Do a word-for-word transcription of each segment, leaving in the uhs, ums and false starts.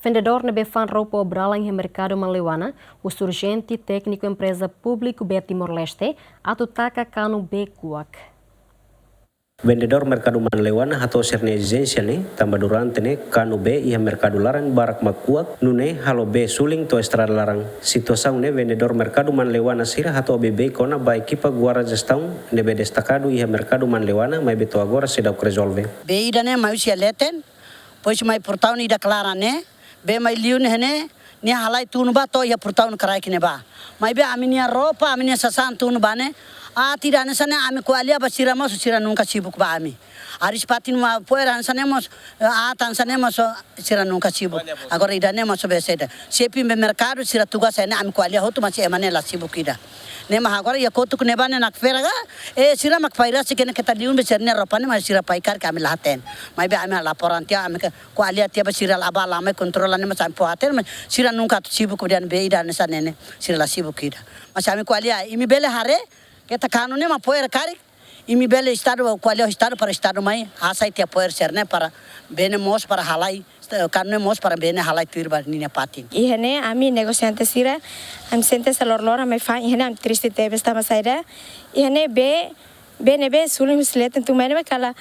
Vendedór ne'ebé fa'an roupa obralan iha merkadu Manleuana husu urjente tékniku empreza públiku bee Timor-Leste atu taka kanu bee kuak. Vendedór merkadu Manleuana hato'o sira-nia ezijénsia ne'e tanba durante ne'e kanu bee iha merkadu laran barak mak kuak, nune'e halo bee sulin to'o estrada laran. Situasaun ne'e vendedór merkadu Manleuana sira hato'o bebeik ona ba ekipa guarda jestaun ne'ebé destakadu iha merkadu Manleuana, maibé to'o agora seidauk rezolve. Bee ida-ne'e mai husi leten, depois mai portaun ida klaran ne'e, bee mai liu ne'e ne'e, nia halai tun ba to'o iha portaun kraik ne'ebá. Maibé ami-nia roupa, ami-nia sasán tun ba ne'e, aat ida hanesan ne'e ami ko'alia ba sira mós sira nunka sibuk ba ami. Hariis-fatin mai fo'er hanesan ne'e mós, aat hanesan ne'e mós sira nunka sibuk. Agora ida-ne'e mós bee saida. Xefe bee merkadu sira tugas hanesan ne'e ami ko'alia hotu maibé ema ne'e la sibuk ida. Ne'e mak agora iha kotuk ne'ebá ne'e nakfera ka, eh, sira mak fa'an rasik ne'e keta liu bee sira-nia roupa ne'e maibé sira fa'an karik ami la hatene. Maibé ami laporan tiha, ami ke ko'alia tiha ba sira la ba la mai kontrola ne'e maibé ami fó hatene, maibé sira nunka atu sibuk dehan bee ida hanesan ne'e ne'e, sira la sibuk ida. Maibé ami ko'alia, imi bele haree, keta kanu ne'e mak fo'er karik, imi bele estadu ko'alia estadu para estadu mai hasai tiha fo'er sira-ne'e para bee ne'e moos para halai, kanu ne'e moos para bee ne'e halai tuir ba ninia fatin. Iha ne'e ami negosiante sira, ami sente hanesan loroloron mai fa'an, iha ne'e ami triste tebes tanba saida. Iha ne'e bee, bee ne'ebé sulin husi leten tun mai ne'e mak kala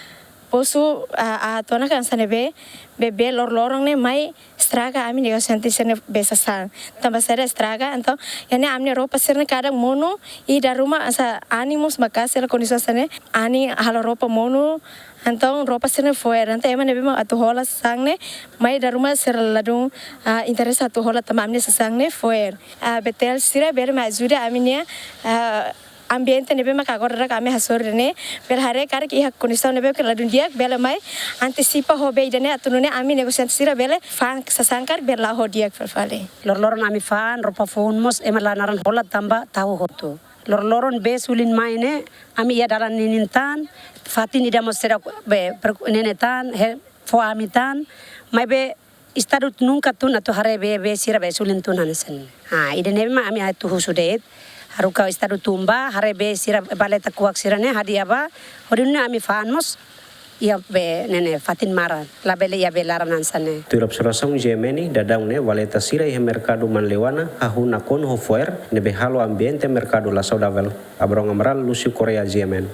posu a, a tona kan hanesan ne'e bee, bee, bee loroloron ne'e mai estraga ami negosiante sira-nia bee sasán. Tanba saida estraga, entaun, iha ne'e ami-nia roupa sira-ne'e kadang monu, i dala ruma hanesan anin mós maka'as hela kondisaun hanesan ne'e, anin halo roupa monu, entaun roupa sira-ne'e fo'er, entaun ema ne'ebé mak atu hola sasán ne'e, maibé dala ruma sira ladún, ah, interese atu hola tanba ami-nia sasán ne'e fo'er. Ah, Betel sira bele mai ajuda ami-nia, ah, ambiente ne'ebé mak agora daudaun ami hasoru ne'e, bele haree karik iha kondisaun ne'ebé ke ladún di'ak bele mai antisipa ho bee ida-ne'e atu nune'e ami negosiante sira bele fa'an sasán karik bele la'o ho di'ak fali. Loroloron ami fa'an roupa foun mós ema la naran hola tanba tahu hotu. Loroloron bee sulin mai ne'e ami iha dalan ninin tan, fatin ida mós seidauk bee per-, ne'e ne'e tan, he, fó ami tan, maibé estadu nunka tun atu haree bee, bee sira bee sulin tun hanesan ne'e. Ah, ida-ne'e mak ami atu husu de'it. Haruka estadu tun ba, haree bee sira valeta kuak sira-ne'e hadi'a ba. Hodi nune'e ami fa'an mós iha bee ne'e ne'e fatin maran. Labele iha bee laran hanesan ne'e. Tuir observasaun G M N, daudaun ne'e valeta sira iha merkadu Manleuana hahú nakonu ho fo'er ne'ebé halo ambiente merkadu la saudavel. Abrão Amaral, Lúcio Correia, G M N.